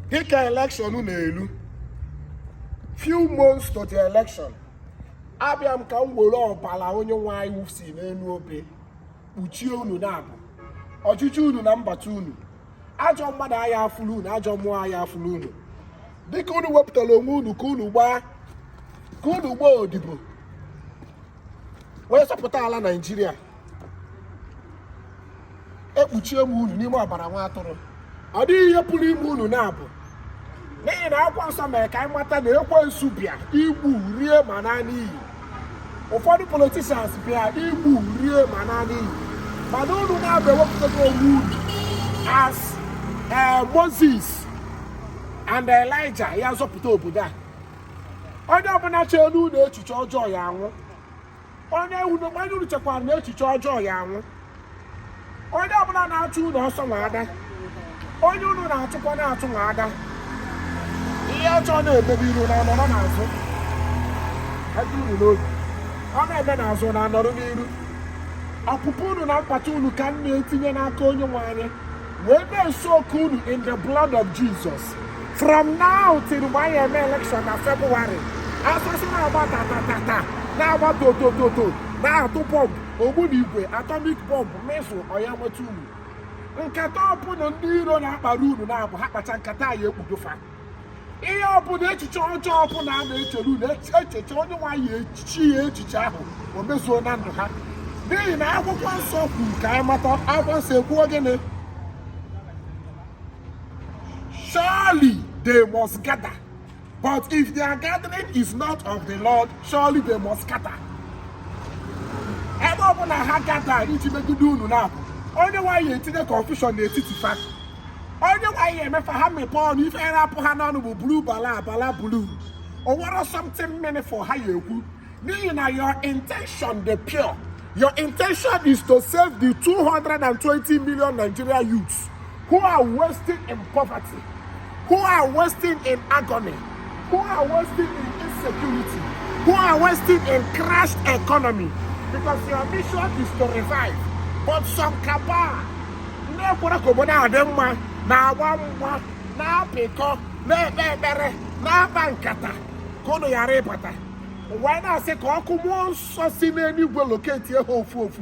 Dịka election na-elu, few months to the election, abịa m ka m were ọbara onye nwe anyị si n'elu obe kpuchie unu na-abụ ọchịchị unu na mbata unu. Ajọ mmadụ aya afụlụ unu, ajọ mmụọ aya afụlụ unu. Dịka unu wepụtara onwe unu ka unu gbaa odibo wee zọpụta ala Naijiria, ekpuchie m unu n'ime ọbara nwa atụrụ. Ọ dịghị ihe pụrụ ime unu na-abụ, n'ihi na Akwụkwọ Nsọ mere ka anyị mata na ekwensu bịa igbu, rie ma naa n'iyi. Ụfọdụ politicians bịa igbu, rie ma naa n'iyi, mana unu na-abụ ewepụtago onwe unu as Moses and Elijah ya zọpụta obodo a. Onye ọbụla chee n'ụlọ echiche ọjọọ ya anwụ. Onye unu chekwara na echiche ọjọọ ya anwụ. Onye ọbụla na-achụ unu ọsọ nwa ada, onye unu na-achụkwa na-achụ nwa ada. Ihe ọjọọ na-eme n'iru na anọrọ n'azụ ebe unu n'obi, ọ na-eme n'azụ na anọrọ n'iru. Ọpụpụ unu na mkpata unu ka m na-etinye n'aka onye nwe anyị, wee na-eso oke unu in the blood of Jesus. From now till mgbe anyị eme election na February, asasị na-agba tatatata, na-agba totototo, na-atụ bọmbụ, ogbunigwe, atomic bomb, missile, ọya nweta unu. Nkata ọbụla ndị iro na-akpara unu na-abụ, ha kpacha nkata ya ekpudofa. Ihe ọbụla, echiche ọjọọ ọbụla a na-echere unu, echiche onye nwaanyị echichi ya, echiche ahụ o mezuo na ndụ ha, n'ihi na Akwụkwọ Nsọ kwuru ka anyị mata. Akwụkwọ Nsọ ekwuo gịnị? Surely they must gather, but if their gathering is not of the Lord, surely they must scatter. Ebe ọbụla ha gather iji megide unu na-abụ, onye nwaanyị etinye confusion n'etiti fa. Onye nwaanyị emefa ha mepee ọnụ, ife rapụ ha n'ọnụ bụ bulu bala bala bulu. O nwere something meaningful ha ya ekwu, n'ihi na your intention dey pure. Your intention is to save the 220 million Nigeria youths who are wasting in poverty, who are wasting in agony, who are wasting in insecurity, who are wasting in crashed economy, because your mission is to revive. But some cabal ndị ekwere ka obodo a dị mma na-agba mgba, na-apịkọ, na-ekpe ekpere, na-akpa nkata ka unu ghara ịbata. Wee na-asị ka ọkụ mmụọ nsọ si n'eluigwe loketie ha ofu ofu,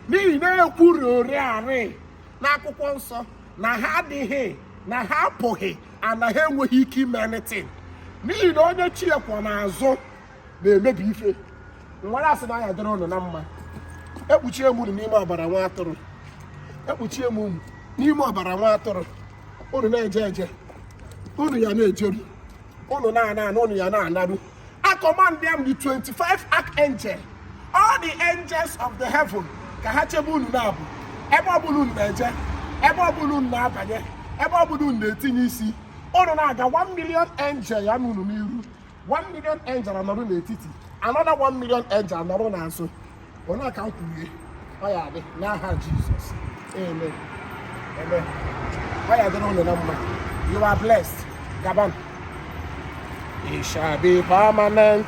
n'ihi na ekwuri oriarị n'Akwụkwọ Nsọ na ha adịghị, na ha apụghị, na ha enweghị ike ime anything, n'ihi na onye chi kwọ n'azụ na-emebi ife. Nwere asị na anya dịrị unu na mma. Ekpuchie m unu n'ime ọbara nwa atụrụ. Ekpuchie m unu n'ime ọbara nwa atụrụ. Unu na-eje eje, unu ya na-ejeru. Unu na-ana ana, unu ya na-anaru. I command them, the 25 archangel, all the angels of the heaven, ka ha chebe unu na-abụ ebe ọbụla unu na-eje, ebe ọbụla unu na-abanye, ebe ọbụla unu na-etinye isi. Unu na-aga, 1 million angel ya n'unu n'iru, 1 million angel anọrọ n'etiti, another 1 million angel anọrọ n'azụ. Onye aka m kwurie, ọ ya adị n'aha Jizọs. Amen, amen. Ọ ya dịrị unu na mma. You are blessed. Gaban. It shall be permanent.